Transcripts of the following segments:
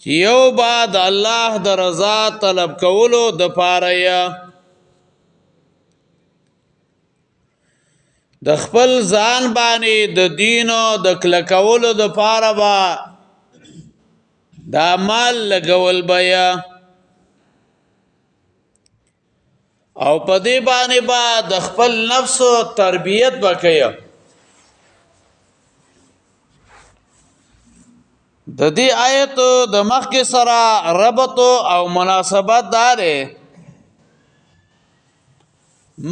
چې یو با د الله د رضا طلب کولو د پاره یا د خپل ځان باندې د دین او د کلکولو د پاره با دا مال لګول بیا او په دې باندې با د خپل نفس تربیت وکړي. د دې آیت د مخکې سره ربط او مناسبت دار،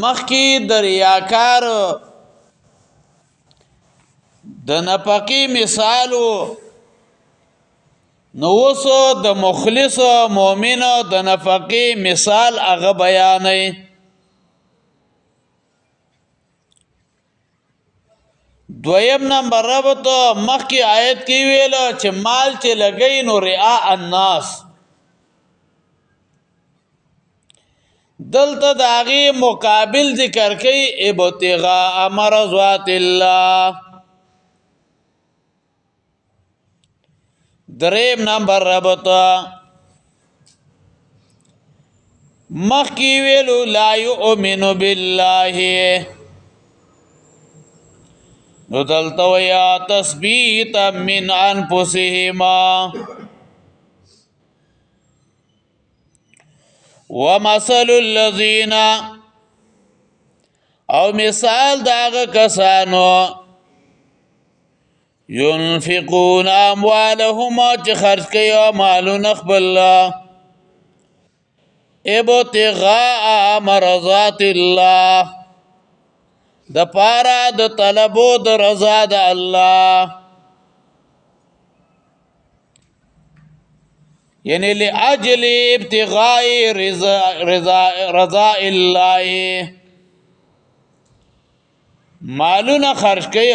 مخکې د ریاکار د نفقې مثالو، نو اوس د مخلص مؤمن د نفقې مثال هغه بیانوي. دویم نمبر ربط، مخکې آیت کې ویل چې مال چې لګی نو رعا الناس، دلته د هغې مقابل ذکر کوي ابتغاء مرضات الله. دریم نمبر ربط، مخکې ویلو لا یؤمن بالله، نو دلته ویا تثبیت من انفسهما. ومثل الذین، او مثال داغه کسانو، ينفقون اموالهم، چې خرج کوي مالونه خپل، ابتغاء مرضات الله، د پارا د طلبو د رضا د الله، یعنی لاجل ابتغاء رضا رضا رضا الله، مالونه خرج کوي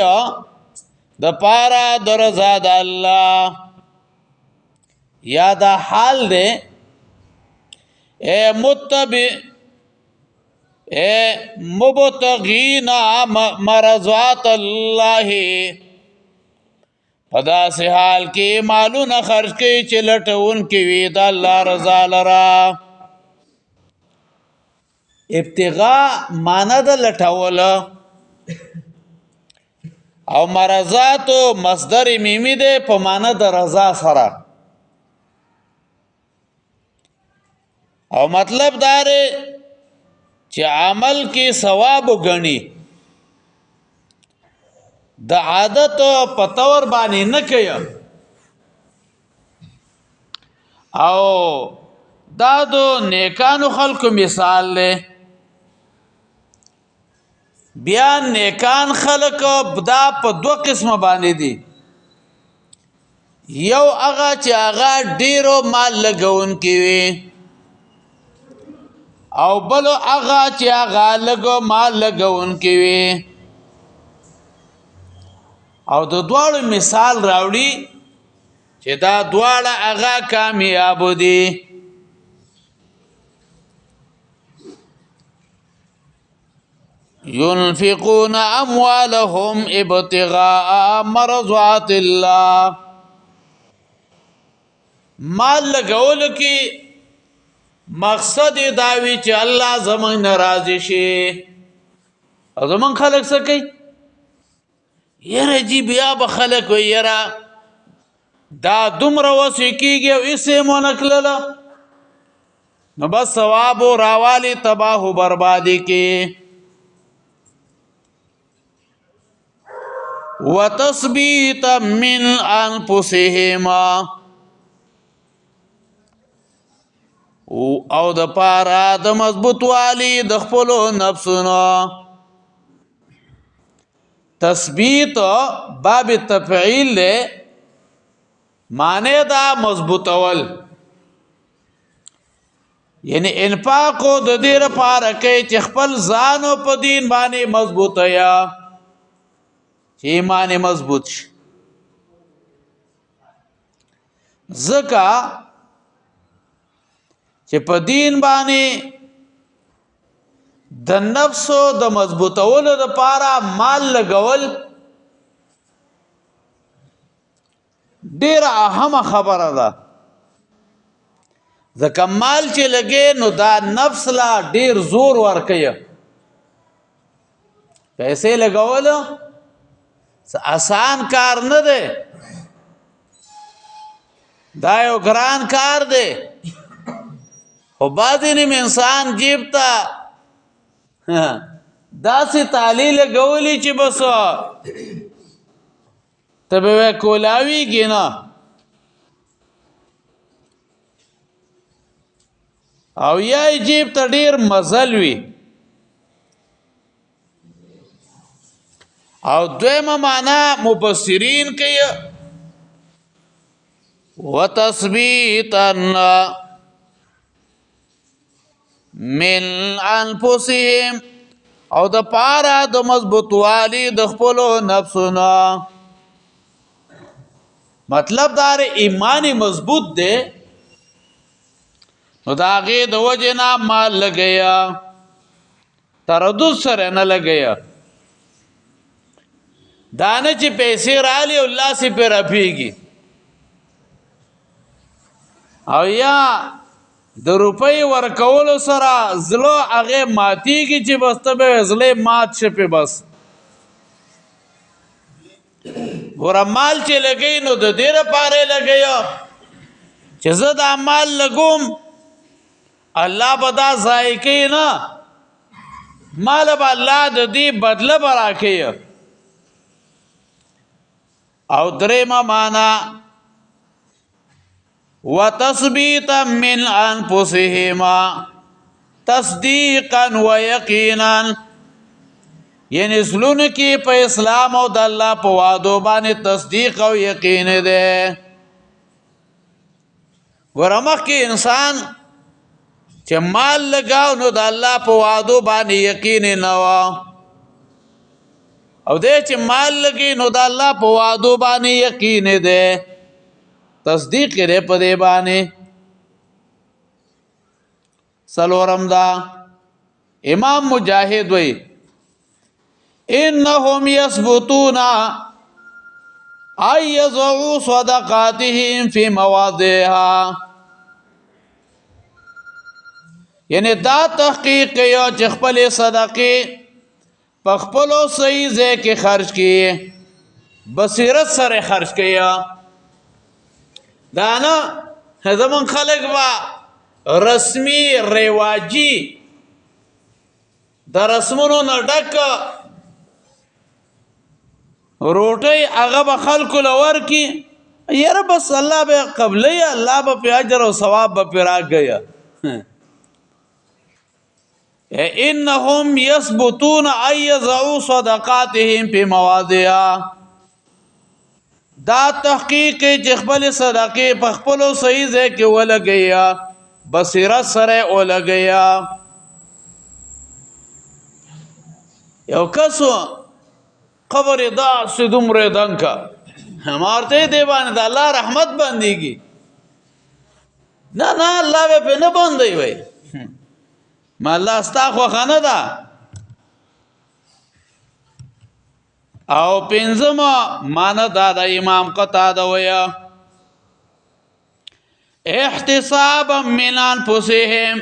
د پارا د رضا د الله. یا دا حال دی، اے متبع اے مبتغین مرضات الله، په داسې حال کې مالونه خرج کوي چې لټون کې وي د الله رضا لره. ابتغاء معنی د لټول، او مرضات مصدر میمی ده په معنی د رضا سره، او مطلب دا دی چې عمل کې ثواب غني، د عادت په تور باندې نه کوي. او دا د نیکانو خلکو مثال دی. بیا نیکان خلک دا په دوه قسمه باندې دي. یو هغه چې هغه ډیرو مال لګون کې وي، او بل هغه چې هغه لګو مال لګون کې وي. او د دواړو مثال راوړي چې دا دواړه هغه کامیاب دي. ينفقون اموالهم ابتغاء مرضات الله، مال لګول کې مقصد دا وی چې الله زمونږ ناراضي شي. او زمونږ خلک څه کوي؟ یره جی بیا به خلک وي یره دا دومره وسې کېږي او هېڅ یې مو نه کړله، نو بس ثواب راوالي تباه و بربادي کې. وتثبیت من انفسهما، او د پارا د مضبوط والی د خپل نفسونو. تثبیت باب تفعیل له معنی دا مضبوطول، یعنی انفاق د دې لپاره کوي چې خپل ځان په دین باندې مضبوط یا چې ایمان مضبوط شي. ځکه چې په دین باندې د نفس د مضبوطولو لپاره مال لګول ډیره اهمه خبره ده. ځکه مال چې لګې نو دا نفس لا ډیر زور ورکوي. پیسې لګول آسان کار نه دی، دا یو ګران کار دی. خو بعضې نیم انسان جیب ته داسې تالی لګولي چې بس ته به وایې کولاویږي نه. او یا یې جیب ته ډیر مزل وي. او دویمه معنا مفسرین کوي وتثبیتا من انفسهم، او د پاره د مضبوطوالي د خپل نفسونو. مطلب دار ایمان مضبوط دی، نو دا غي د وجه نه مال لګیا، تردد سره نه لګیا. دانه چې پیسې رالی او الله سي پر راپیږي، او یا د روپۍ ورکولو سره زړه هغه ماتیږي چې بس ته به زړه مات شي په بس. ګوره مال چې لګی نو د دې لپاره لګی چې زه دا مال لګوم، الله به دا ضایع کوي نه، مال به الله د دې بدله به راکوي. او درېیمه معنا وتثبیتا من انفسهما تصدیقا ویقینا، یعنی زړونو کې په اسلام او د الله په وعدو باندې تصدیق او یقین دی. ګوره مخکې انسان چې مال لګاو نو د الله په وعدو باندې یقین نه و، او دی چې مال لګي نو د الله په وعدو باندې یقین دی، تصدیق یې دی په دې باندې. څلورم دا امام مجاهد وی انهم یثبتون ای یضعوا صدقاتهم فی مواضعها، یعنی دا تحقیق کوي چې خپل صدقې په خپلو صحیح ځای کې خرج کړي، بصیرت سره خرج کړي. دا نه زمون خلک با رسمي رواجی د رسمونو نه ډک روټۍ هغه به خلکو له ورکي، یاره بس الله به قبلوي، الله به پې اجر او ثواب به پې راکوي. انهم یثبتون ان یضعوا صدقاتهم فی مواضعها، دا تحقیق چې خپل صدقې په خپلو صحیح ځای کې ولګوي، بصیرت سره ولګوي. یو کس قبر یې داسې دومره دنکه، ما ورته دی باندې د الله رحمت بندېږي. نه نه، الله به پرې نه بندوي. وایي ما الله ستا خوښه نه ده. او پنځمه معنی دا ده امام قتاده وایي احتسابا من انفسهم،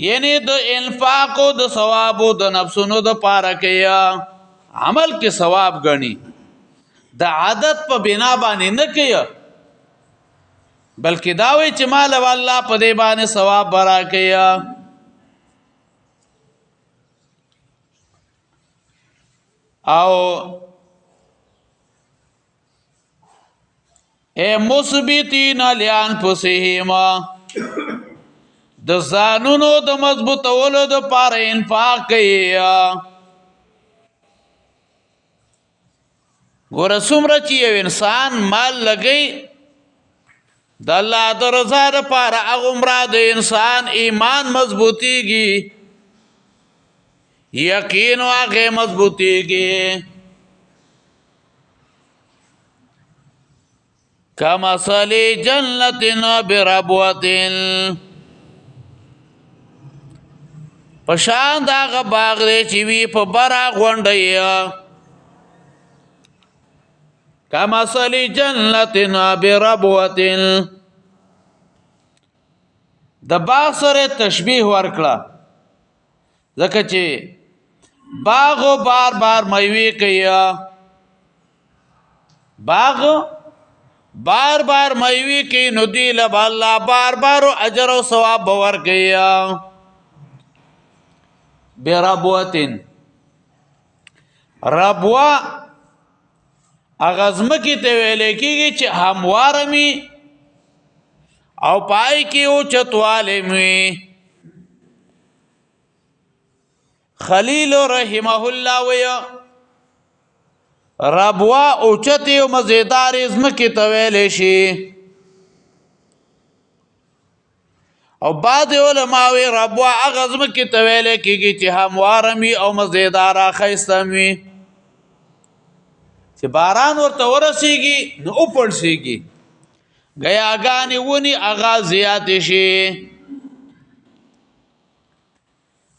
یعنی د انفاق او د ثواب او د نفسونو د پاره کوي، عمل کې ثواب ګڼي، د عادت په بنا باندې نه کوي، بلکې دا وایي چې مال الله په دې باندې ثواب برا کوي. او اے مثبتین لانفسهم، د ځانونو د مضبوطولو د پاره انفاق کوي. ګوره څومره چې یو انسان مال لګوي د الله د رضا لپاره، هغومره د انسان ایمان مضبوطیږي، یقین هغه مضبوطیږي. کمثل جنة بربوة، پشان د هغه باغ دی چې وي په بره غونډۍ. کمثل جنة بربوة، د باغ سره تشبیه ورکړه، ځکه چې باغ بار بار میوه کوي، باغ بار بار میوه کوي، نو دی له الله بار بار اجر او ثواب باور کوي. بربوتن، ربوا هغه ځمکې ته ویل کېږي چې همواره مي او پای کې او چتواله مي. خلیل رحمه الله وی ربوا او چته او مزیدار ځمکې ته ویل شي. او بعض علماء وی ربوا هغه ځمکې ته ویل کېږي چې همواره مي او مزیدار ښایسته وي، چې باران ورته ورسیږي نو وپړسیږي، غیاګانې ونی هغه زیات شي.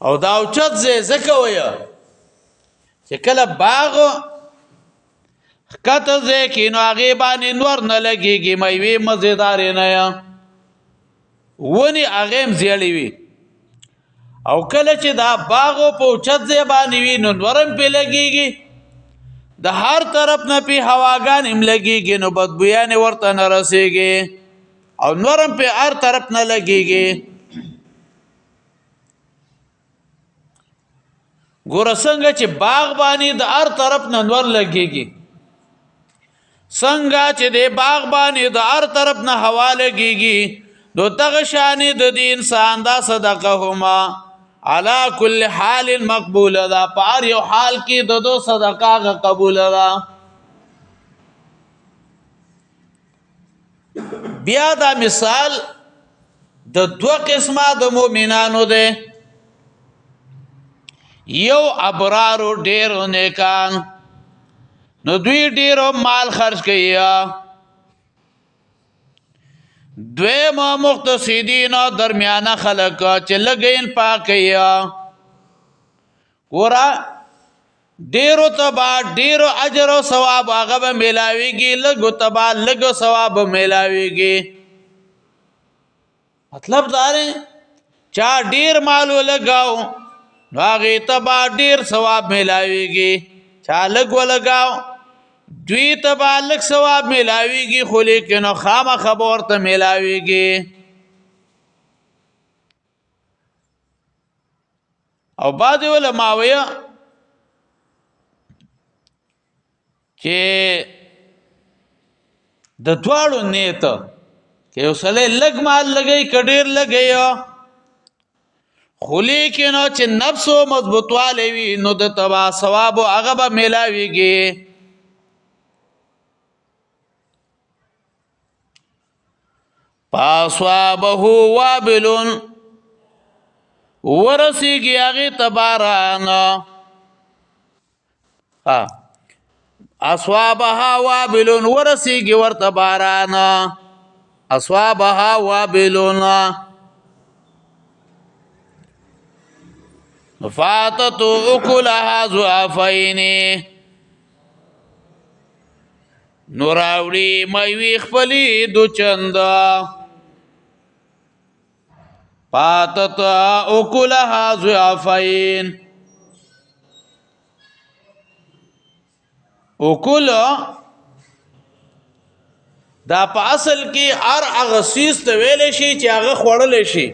او دا اوچت ځای ځکه وایي چې کله باغ ښکته ځای کې نو هغې باندې نور نه لګېږي، میوې مزېدارې نه ونې هغې هم زیړې وي. او کله چې دا باغ په اوچت ځای باندې وي نو نور هم پرې لګېږي، د هر طرف نه پې هواګانې هم لګېږي، نو بدبویانې ورته نه رسېږي او نور هم پې هر طرف نه لګېږي. ګوره څنګه چې باغ باندې د هر طرف نه نور لګېږي، څنګه چې د باغ باندې د هر طرف نه هوا لګېږي، نو دغه شانې د دې انسان دا صدقه هما علی کل حال مقبوله ده، په هر یو حال کې د دو صدقه هغه قبوله ده. بیا دا مثال د دوه قسمه د مؤمنانو دی، یو ابرار ډیر نیکان، نو دوی ډیر مال خرج کوي. دویم مقتصدین او درمیانه خلک چې لږ انفاق کوي. ګوره ډیرو ته به ډیرو اجر او ثواب هغه به میلاویږي، لږو ته به لږ ثواب میلاویږي. مطلب دا دی چا ډیر مال ولګاو نو هغې ته به ډیر ثواب میلاویږي، چا لږ ولګاو دوی ته به لږ ثواب میلاویږي، خو لیکن خامخا به ورته میلاویږي. او بعضې علما وایي چې د دواړو نیت که یو سړی لږ مال لګوي که ډېر لګوي، خو لیکن چې نفس مضبوطوالی وي نو د ته به ثواب هغه به میلاویږي. فاصابه وابل، ورسیږي هغې ته باران. اصابها وابل، ورسیږي ورته باران. اصابها وابل فاتت اکلها ضعفین، نو راوړي میوې خپلې دو چنده. فاتت اکلها ضعفین، اکل دا په اصل کې هر هغه څیز ته ویلی شي چې هغه خوړلی شي،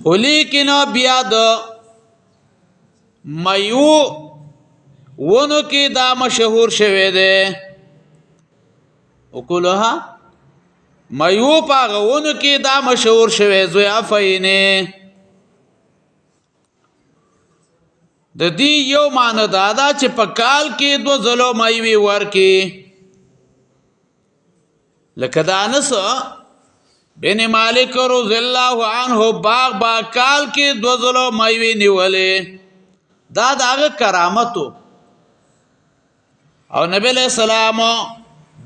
خو لیکن بیا د میو ونو کې دا مشهور شوی دی. اکلها میو په هغه ونو کې دا مشهور شوی ضعفین. د دې یو معنی دا ده چې په کال کې دوه ځلو میوې ورکړي، لکه د انس بن مالک رضی الله عنه باغ با کال کې دوه ځلو میوې نیولې، دا د هغه کرامت. او نبی علیہ السلام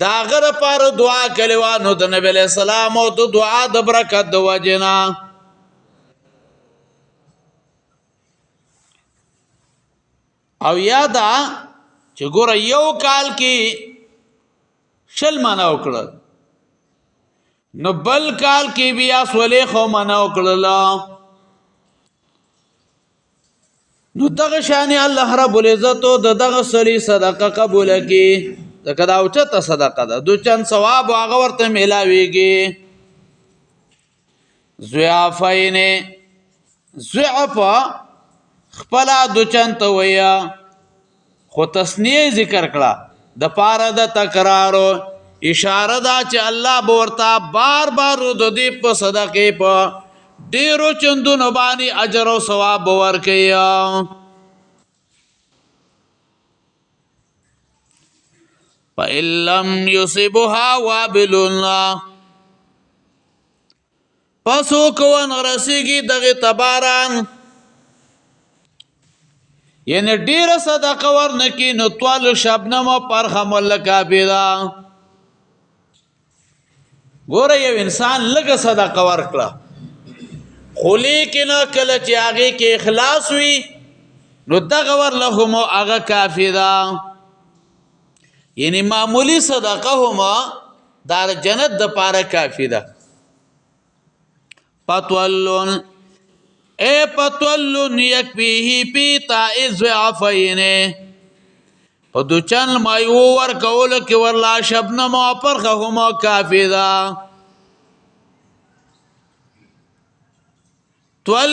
د هغه لپاره دعا کړې وه، نو د نبی علیہ السلام د دعا د برکت د وجې نه او یا دا چې ګوره یو کال کې 20 منه وکړه، نو بل کال کې بیا سولې خو منع وکړله. نو دغه شان الله رب العزت د دغه سړي صدقه قبول کړي، ځکه دا اوچته صدقه ده، د چند ثواب هغه ورته ملاويږي. ضعفین، ضعف خپل د چند ته ویا، خو تسنیه ذکر کړه د پاره د تکرار، اشاره ده چې الله به ورته بار بار د دې په صدقې په ډیرو چندونو باندې اجر او ثواب به ورکوي. فإن لم يصبها وابل، پسو کوان رسیږي دغه تباران، یعنی ډیره صدقه ورنکي نو طول شبنم پرخه ملکا پیدا. ګوره یو انسان لږه صدقه ورکړه، خو لیکن کله چې هغې کې اخلاص وي نو دغه ورله هم هغه کافي ده. یعنی معمولی صدقه هم دا جنت د پاره کافي ده. پتولون اے پتولون یکفیه پی تائز ضعفین، په دوچن مایو ور کول کې ورلا شبنم او پرخه هم کافی ده. تول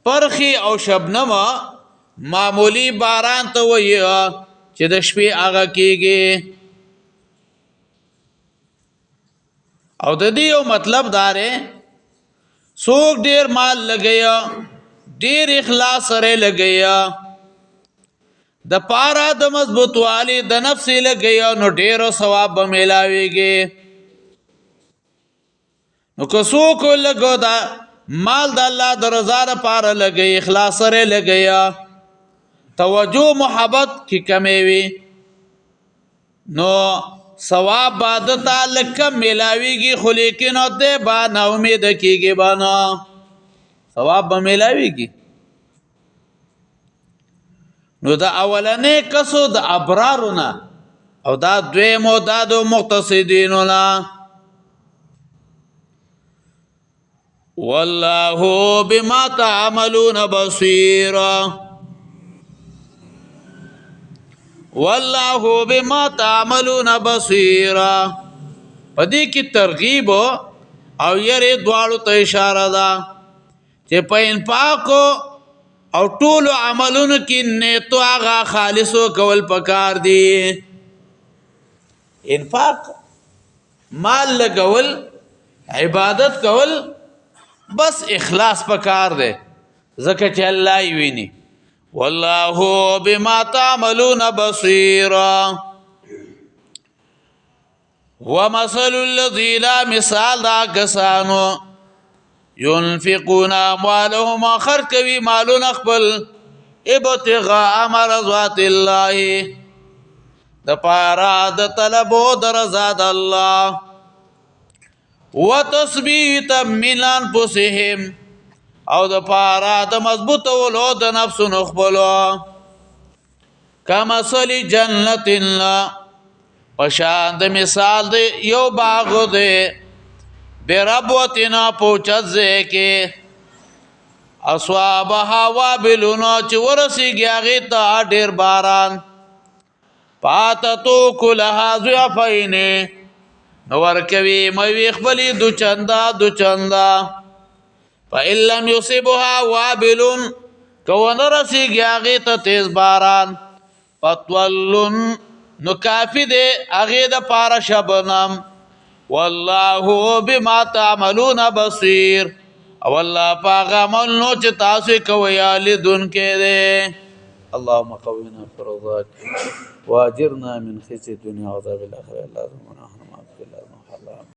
پرخي او شبنم معمولی باران ته وایي چې د شپې هغه کیږي. او د دې یو مطلب دا دی، څوک ډیر مال لګیا، ډیر اخلاص سره لګیا، د پارا د مضبوطوالي د نفس لګیا، نو ډیر ثواب به ملاويږي. نو که څوک لګو دا مال د الله د رضا لپاره لګي، اخلاص سره لګیا، توجه محبت کی کمی وي، نو ثواب بعد ته لکه ملاويږي، خو لیکن ته با نا امید کیږي، بانا ثواب به ملاويږي. نو دا اولنې کسو د ابرارونه او دا دویمو دا د مقتصدینو نه. والله بما تعملون بصیر، والله بما تعملون بصیر. پدې کې ترغیب او یری دواړو ته اشاره ده چې په انفاق او ټولو عملونو کې نیتو هغه خالصو کول پکار دي. انفاق مال لګول عبادت کول بس اخلاص پکار دی، ځکه چې الله یې ویني. والله بما تعملون بصیر. ومثل الذين، مثال دا کسانو ينفقون اموالهم، خرج کوي مالونه خپل ابتغاء مرضات الله، د پارا د طلب او د رضا د الله، وتثبیت من انفسهم، او د پارا د مضبوطولو د نفسونو خپلو. کمثل جنت پشان د مثال د یو باغ دی بربوتنا پوچت ځای کې، اصابها وابلون، چې ورسېږي هغې ته ډېر باران، فاتتو کلها ضعفین، نو ورکوي موي خپلې دوچنده دوچنده. فإن لم يصبها وابل، که ونه رسېږي هغې ته تیز باران، فطول، نو کافي دی هغې دپاره شبنم. والله بما تعملون بصیر، او الله په هغه عمل نو چې تاسو یې کوئ لیدونکی دی. اللهم قونا في رضاك واجرنا من خزي الدنيا وعذاب الآخرة. اللهم نحن معك.